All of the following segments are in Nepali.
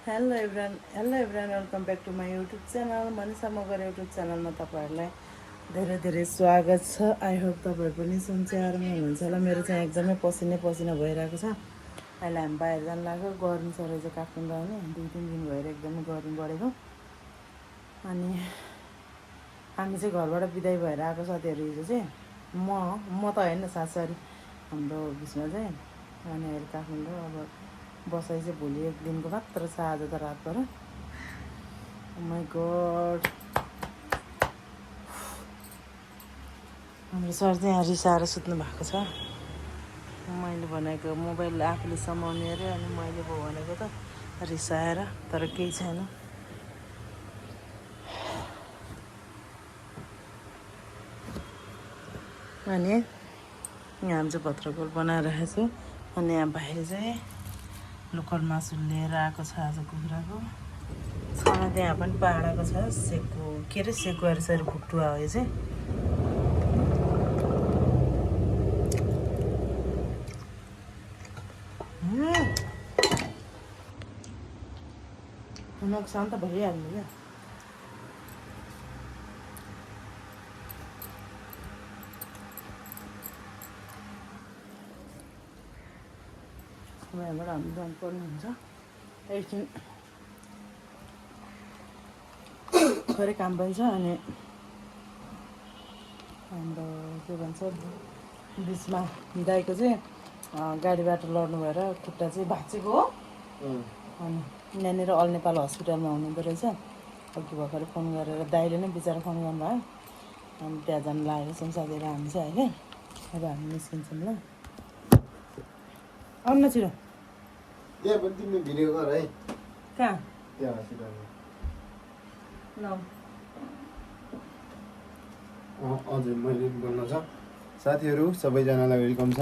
Hello everyone welcome back to my YouTube channel Manisha Magar YouTube च्यानलमा तपाईँहरूलाई धेरै धेरै स्वागत छ। आई होप तपाईँहरू पनि सन्चै आराममा हुनुहुन्छ होला। मेरो चाहिँ एकदमै पसिना भइरहेको छ। अहिले हामी बाहिर जानु लाग्यो। गर्मी छ रहेछ काठमाडौँ आउने 2-3 दिन भएर एकदमै गर्मी बढेको। अनि हामी चाहिँ घरबाट बिदाई भएर आएको साथीहरू हिजो चाहिँ म त होइन सासरी हाम्रो बिचमा चाहिँ। अनि अहिले काठमाडौँ अब बसाइ चाहिँ भोलि एक दिनको मात्र छ। आज त रातभर माई गड हाम्रो सर चाहिँ यहाँ रिसाएर सुत्नु भएको छ। मैले भनेको मोबाइल आफूले समाउने अरे अनि मैले भनेको त रिसाएर, तर केही छैन। अनि यहाँ चाहिँ भद्रकोल बनाइरहेको छु। अनि यहाँ बाहिर चाहिँ लोकल मासु लिएर आएको छ आज कुखुराको। छाना त्यहाँ पनि पाहाडको छ सेकको के अरे सेकको अरे सरी भुक्टुवा हो यो चाहिँ। नोक्सान त भइहाल्नु क्या। यहाँबाट हामी जानुपर्ने हुन्छ एकछिन थोरै काम भइन्छ। अनि हाम्रो के भन्छ बिचमा दाइको चाहिँ गाडीबाट लड्नु भएर खुट्टा चाहिँ भाँचेको हो। अनि यहाँनिर अल नेपाल हस्पिटलमा हुनुहुँदो रहेछ। अघि भर्खरै फोन गरेर दाइले नै बिचरा फोन गर्नुभयो। अनि त्यहाँ जानु लागेको छौँ साथीहरू हामी चाहिँ अहिले। अब हामी निस्किन्छौँ ल। आउनु छिटो। त्यहाँ पनि तिमीले भिडियो गर है। कहाँ त्यहाँ हस्पिटलमा हजुर मैले बोल्नु छ। साथीहरू सबैजनालाई वेलकम छ।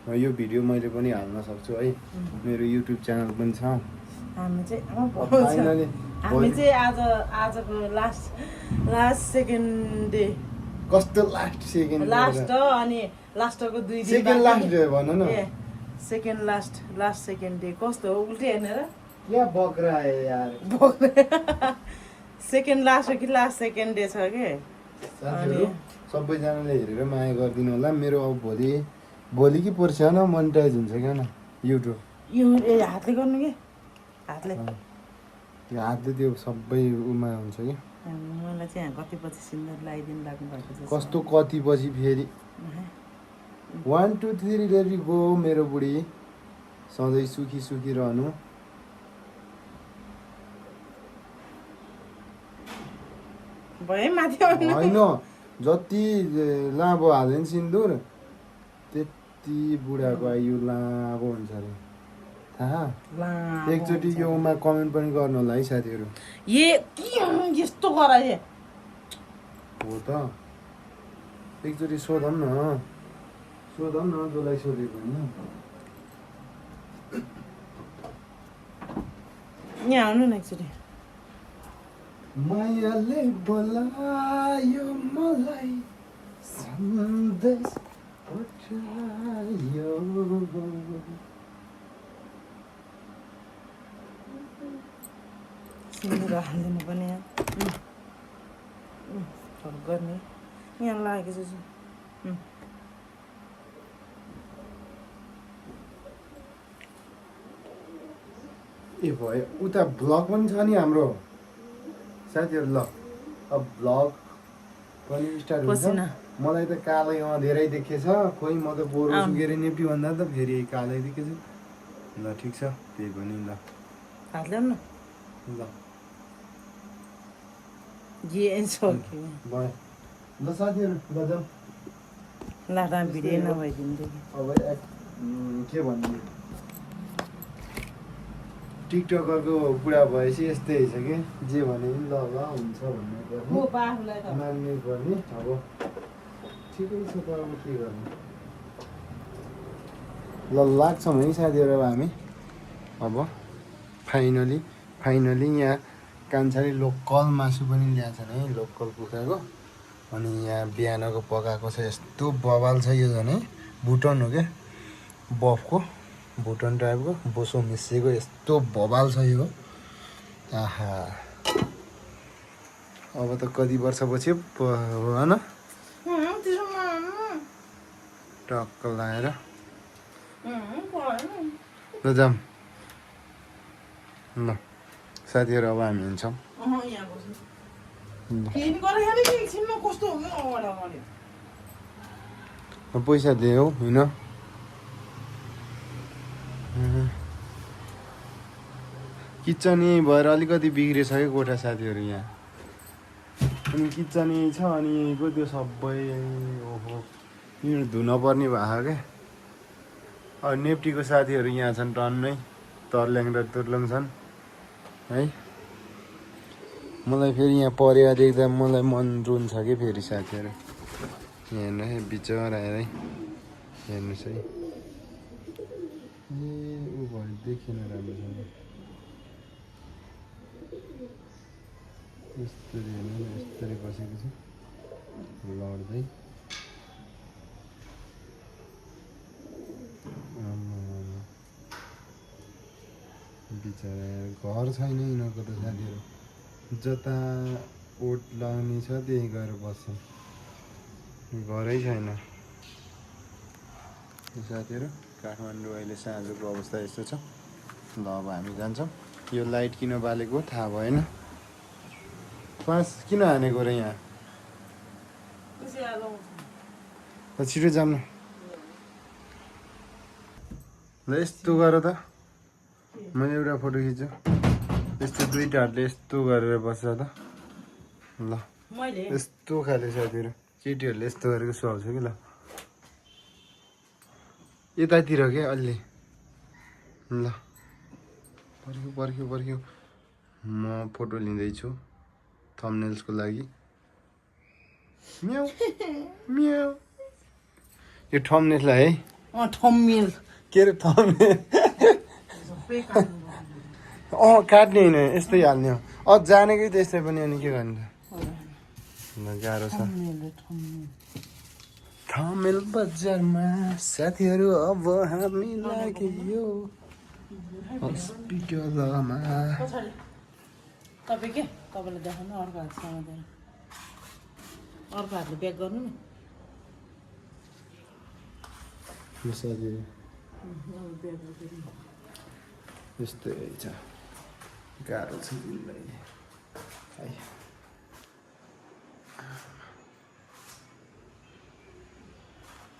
र यो भिडियो मैले पनि हाल्न सक्छु है। मेरो युट्युब च्यानल पनि छ। हामी चाहिँ आजको लास्ट सेकेन्ड डे। कस्तो लास्ट सेकेन्ड लास्ट हो अनि लास्टको 2 दिन सेकेन्ड लास्ट डे भन न। सेकेन्ड लास्ट सेकेन्ड डे कस्तो हो उल्टै हेर्ने र क्या बक्रा आयो यार। सेकेन्ड लास्ट हो कि लास्ट सेकेन्ड डे छ कि। साथीहरू सबैजनाले हेरेर माया गरिदिनु होला। मेरो अब भोलि कि पर्सि न मोनिटाइज हुन्छ क्या न युट्युब। यो हातले गर्नु कि हातले त्यो सबै उमा हुन्छ कि। मलाई चाहिँ कति पछि सिन्दुर लगाइदिनु लाग्नु भएको छ। कस्तो कति पछि फेरि 1 2 3 लेट मी गो। मेरो बुढी सधैँ सुखी सुखी रहनु। भयो माथि होइन जति लामो हाल्यो नि सिन्दुर त्यति बुढाको आयु लामो हुन्छ अरे थाहा। एकचोटि योमा कमेन्ट पनि गर्नु होला है साथीहरू। यस्तो गराए हो त एकचोटि सोधौँ न जसलाई सोधेको होइन। यहाँ आउनु न एकचोटि। मायाले बोलायो मलाई सन्देश पठायो। सिन्दुर हालिदिनु पनि यहाँ गर्ने यहाँ लागेको छु। ए भयो उता भ्लग पनि छ नि हाम्रो साथीहरू। ल अब भ्लग पनि स्टार्ट हुन्छ। मलाई त कालै धेरै देखेछ। खोइ म त बोरो सुकेर नेप्टी भन्दा त फेरि कालै देखेछु। ल ठिक छ त्यही पनि ल हात ल्याउनु न ल भयो ल साथीहरू ल जाउँ। लाटा भिडियो नभइदिनु अब के भन्नु टिकटकरको बुढा भएपछि यस्तै छ कि जे भने ल हुन्छ भन्ने मान्नै पर्ने। अब ठिकै छ त अब के गर्ने। ल लाग्छौँ है साथीहरू अब हामी। अब फाइनली यहाँ कान्छाले लोकल मासु पनि ल्याएछन् है लोकल कुखुराको। अनि यहाँ बिहानको पकाएको छ। यस्तो बवाल छ यो झन् है बुटन हो क्या बफको भुटन टाइपको बोसो मिसिएको यस्तो भवाल छ यो। आहा अब त कति वर्षपछि भन टक्क लगाएर ल जाऊँ ल साथीहरू अब हामी हिँड्छौँ पैसा दिए हौ होइन किचन यहीँ भएर अलिकति बिग्रेछ कि कोठा साथीहरू यहाँ अनि किचन यहीँ छ अनि यहीँको त्यो सबै ओहो यो धुनुपर्ने भएको क्या अब नेप्टीको साथीहरू यहाँ छन् टन्नै तर्ल्याङ र तुर्लुङ छन् है मलाई फेरि यहाँ परेर देख्दा मलाई मन रुन्छ कि फेरि साथीहरू हेर्नु है बिचरा है हेर्नुहोस् है ए ऊ भयो देखिन राम्रोसँग यस्तरी हेर्नु न यस्तरी बसेको छु लड्दै बिचरा घर छैन यिनीहरूको त साथीहरू जता ओट लाउने छ त्यही गएर बस्छन् घरै छैन साथीहरू काठमाडौँ अहिले साँझको अवस्था यस्तो छ ल अब हामी जान्छौँ यो लाइट किन बालेको थाहा भएन पाँच किन हानेको र यहाँ छिटो जाऊँ न ल यस्तो गर त मैले एउटा फोटो खिच्छु यस्तो दुईटा हातले यस्तो गरेर बस्छ त ल यस्तो खाले साथीहरू केटीहरूले यस्तो गरेको सुहाउँछ कि ल यतातिर के अलि ल पर्ख्यो पर्ख्यो पर्ख्यो म फोटो लिँदैछु थम्बनेल्सको लागि म्याउ म्याउ यो थम्बनेल्सलाई है थम्मेल के अरे थम्बनेल काट्ने होइन यस्तै हाल्ने हो जानेकै त्यस्तै पनि अनि के गर्ने ल गाह्रो छ थम्बनेल बजारमा साथीहरू अब हामी लाग्यो हस्पिटलमा तपाईँ के तपाईँलाई देखाउनु अर्को हात समातेर अर्को हातले ब्याक गर्नु नि साथीहरू यस्तै छ गाह्रो छ दिनलाई है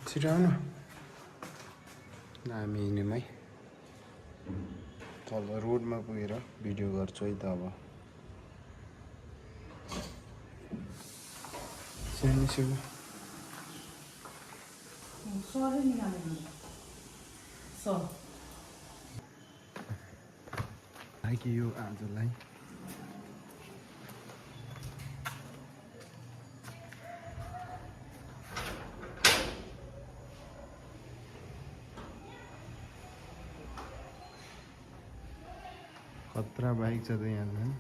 छिटो आउनु हामी हिँड्यौँ है तल रोडमा पुगेर भिडियो गर्छु है त अब कि यो आजलाई खतरा बाइक छ त यहाँ झन्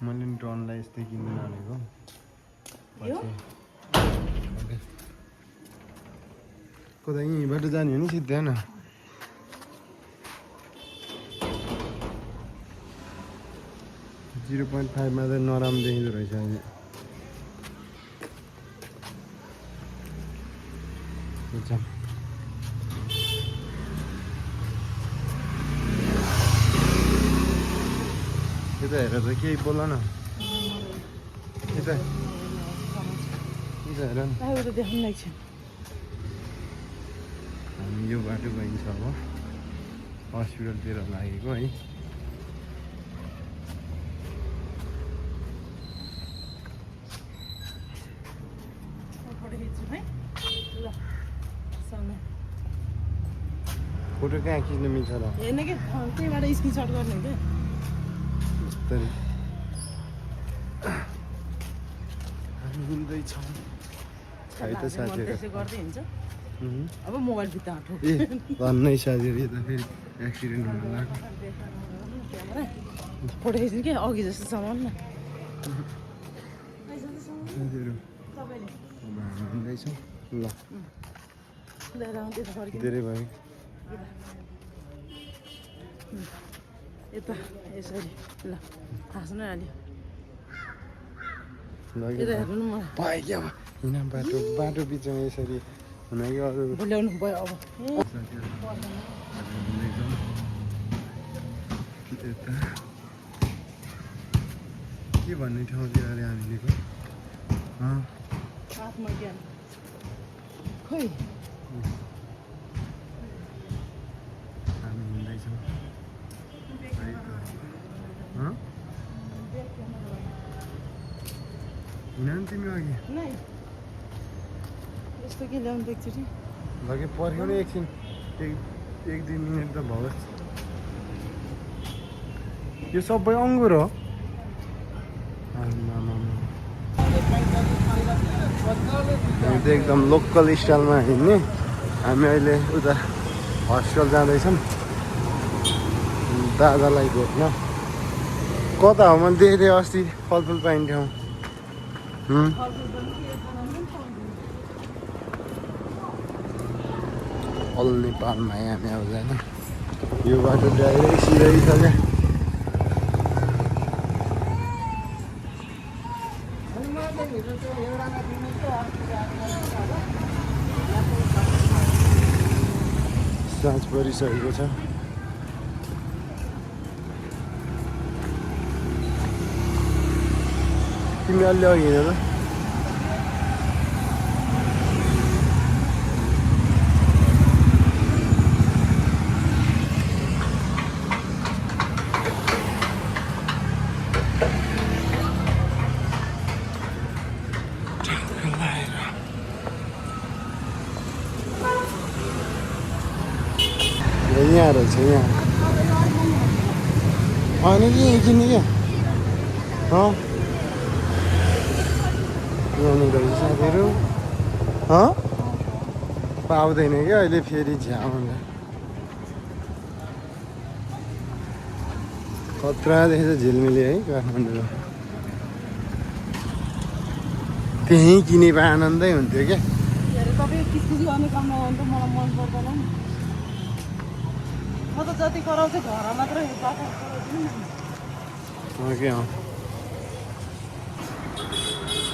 मैले नि टर्नलाई यस्तै किन्नु भनेको कता यहीँबाट जाने हो नि सिधै न 0.5 मा त नराम्रो देखिँदो रहेछ अहिले यता हेर त केही बोल न यता हेर न हामी यो बाटो गइन्छ अब हस्पिटलतिर लागेको है फोटो कहाँ खिच्नु मिल्छ र हेर्ने के त्यहीबाट स्क्रिनसट गर्ने क्या हामी हिँड्दैछौँ है त साथीहरू गर्दै हुन्छ अब मोबाइल भित्र आँटो ए भन्नै साथीहरू यता फेरि एक्सिडेन्ट हुन लाग्यो फोटो खिच्नु के अघि जस्तो सामान न साथीहरू अब हामी हिँड्दैछौँ ल धेरै भयो यता यसरी ल हाँस्न हाल्यो लग्यो यता हेर्नु न मलाई भयो क्या अब यहाँ बाटो बिचमा यसरी हुन कि अरू भुल्याउनु भयो अब यता के भन्ने ठाउँतिर अरे हामीले आत्मा ज्ञान खोइ हामी हिँड्दैछौँ हिँड नि तिमी अघि नै यस्तो के ल्याउनु एकचोटि लगे पर्ख्यौ नि एकछिन एक दुई मिनट त भओस् यो सबै अङ्गुर हो हामी त एकदम लोकल स्टाइलमा हिँड्ने हामी अहिले उता हस्टेल जाँदैछौँ दादालाई भेट्न कता हो मैले देखेँ अस्ति फलफुल पाइन्थ्यौँ अल नेपालमा हामी अब जाने यो बाटो डाइरेक्ट सिधै छ क्या साँझ परिसकेको छ तिमी अलि अघि हिँड ल यहाँ रहेछ यहाँ होइन कि किन्ने क्या यहाँनिर रहेछ साथीहरू पाउँदैन क्या अहिले फेरि झ्याउ हुन्छ खतरा देखेछ झिलमिली है काठमाडौँ त्यहीँ किने भए आनन्दै हुन्थ्यो क्या तपाईँ किसकिस गर्ने काम नगर्नु त मलाई मन पर्दैन नि म त जति कराउँछ घर मात्रै बाटो के हो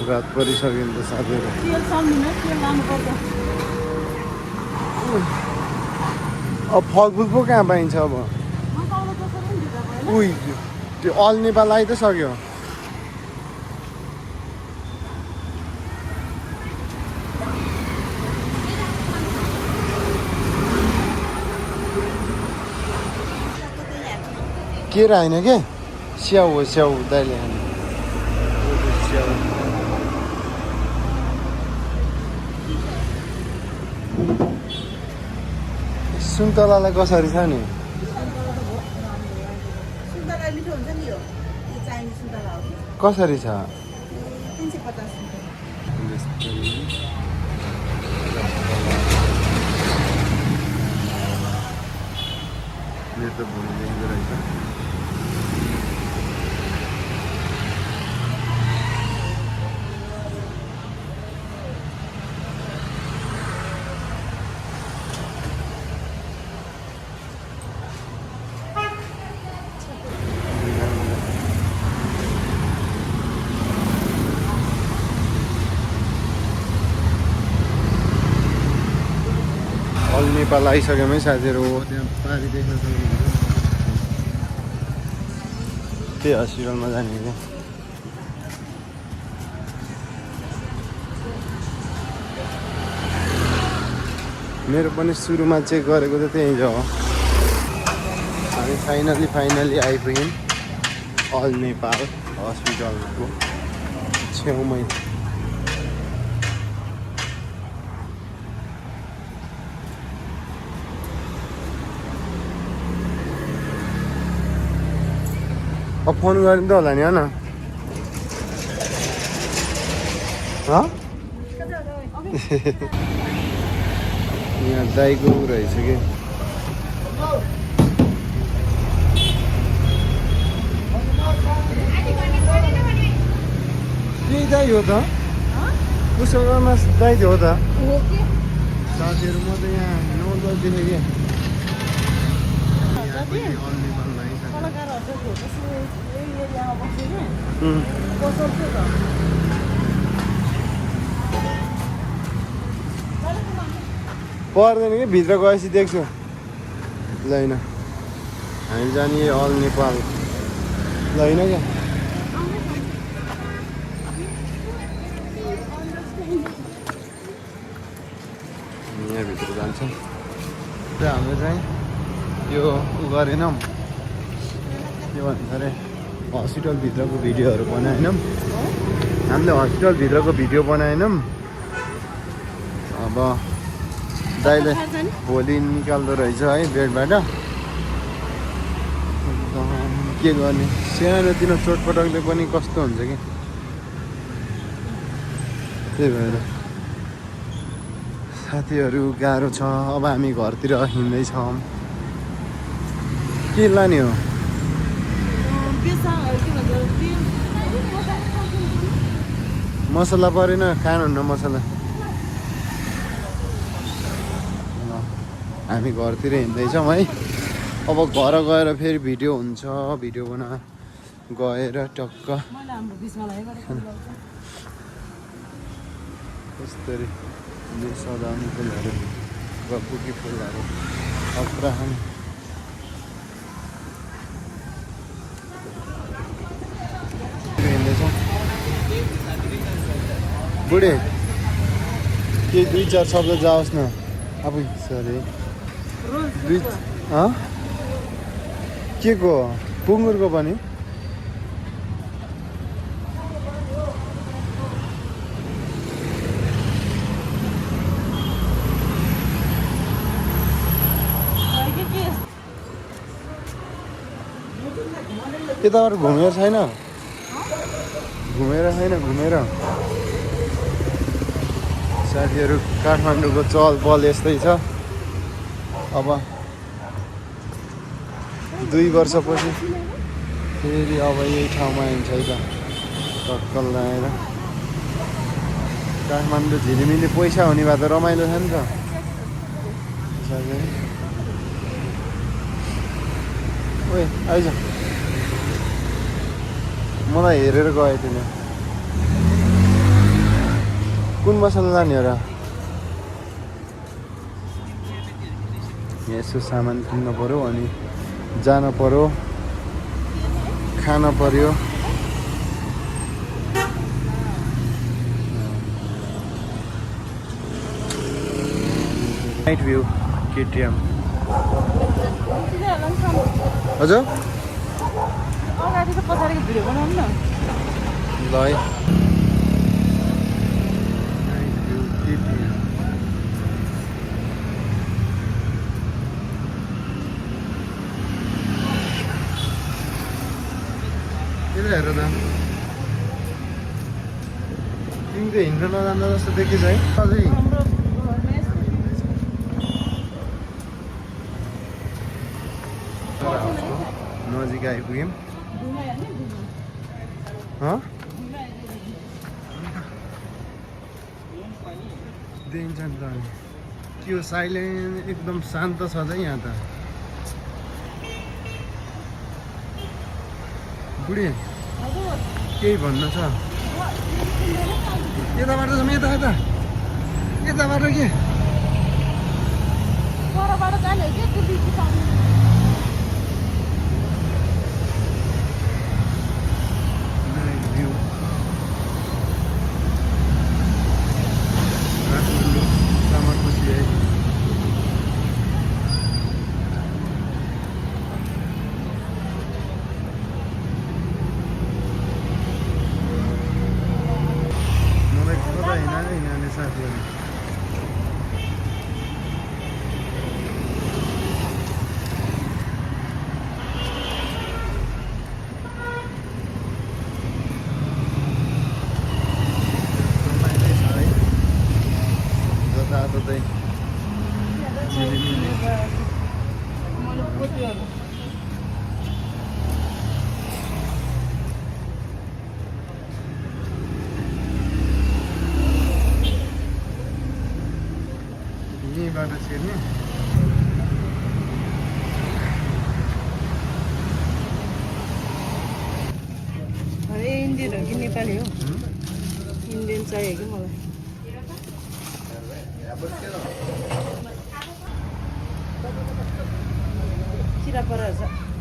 रात परिसक्यो नि त साथीहरू तेल सम्झिनु तेल लानुपर्छ अब फलफुल पो कहाँ पाइन्छ अब उही त्यो अल नेपाल आइ त सक्यो केरा होइन के स्याउ हो स्याउ दाइले खाने स्याउ सुन्तलालाई कसरी छ नि कसरी छ मेरो त भुल ल्याउँदो रहेछ अल नेपाल आइसक्यौँ है साथीहरू हो त्यहाँ पारी देख्न सक्नुहुन्छ त्यही हस्पिटलमा जाने क्या मेरो पनि सुरुमा चेक गरेको त त्यहीँ छ हामी फाइनली आइपुग्यौँ अल नेपाल हस्पिटलको छेउमै अब फोन गरिदिँदा होला नि होइन यहाँ दाइको रहेछ कि त्यही दाइ हो त उसकोमा दाइ हो त साथीहरू म त यहाँ नौ देखेँ कि पर्दैन कि भित्र गएपछि देख्छु ल होइन हामी जाने अल नेपाल ल होइन क्या यहाँभित्र जान्छौँ र हाम्रो चाहिँ यो उ गरेनौँ के भन्छ अरे हस्पिटलभित्रको भिडियोहरू बनाएनौँ हामीले हस्पिटलभित्रको भिडियो बनाएनौँ अब दाइले भोलि निकाल्दो रहेछ है बेडबाट के गर्ने सानोतिनो चोटपटकले पनि कस्तो हुन्छ कि त्यही भएर साथीहरू गाह्रो छ अब हामी घरतिर हिँड्दैछौँ के लाने हो मसला परेन खानुहुन्न मसला हामी घरतिर हिँड्दैछौँ है अब घर गएर फेरि भिडियो हुन्छ भिडियो बना गएर टक्क यस्तरी सदाउने फुलहरू गपुकी फुलहरू अप्राहन हिँड्दैछौँ बुढे के 2-4 शब्द जाओस् न अब सरी के को पुङ्गुरको पनि यताबाट घुमेर छैन घुमेर साथीहरू काठमाडौँको चहल पहल यस्तै छ अब 2 वर्षपछि फेरि अब यही ठाउँमा आइन्छ है त टक्कल लगाएर काठमाडौँ झिलिमिली पैसा हुने भए त रमाइलो छ नि त ओए आइज मलाई हेरेर गयो तिमी कुन मसला लाने हो र यसो सामान किन्न पर्यो अनि जान पर्यो खान पर्यो नाइट भ्यू केटिएम हजुर ल है हेर त तिमी त हिँड्न नजान्दा जस्तो देखिन्छ है अझै नजिक आइपुग्यौँ देखिन्छ नि त त्यो साइलेन्ट एकदम शान्त छ त यहाँ त बुढी केही भन्नु छ यताबाट जाउँ यताबाट के यहीँबाट छिर्ने इन्डियन हो कि नेपाली हो इन्डियन चाहियो कि मलाई किरा परेको छ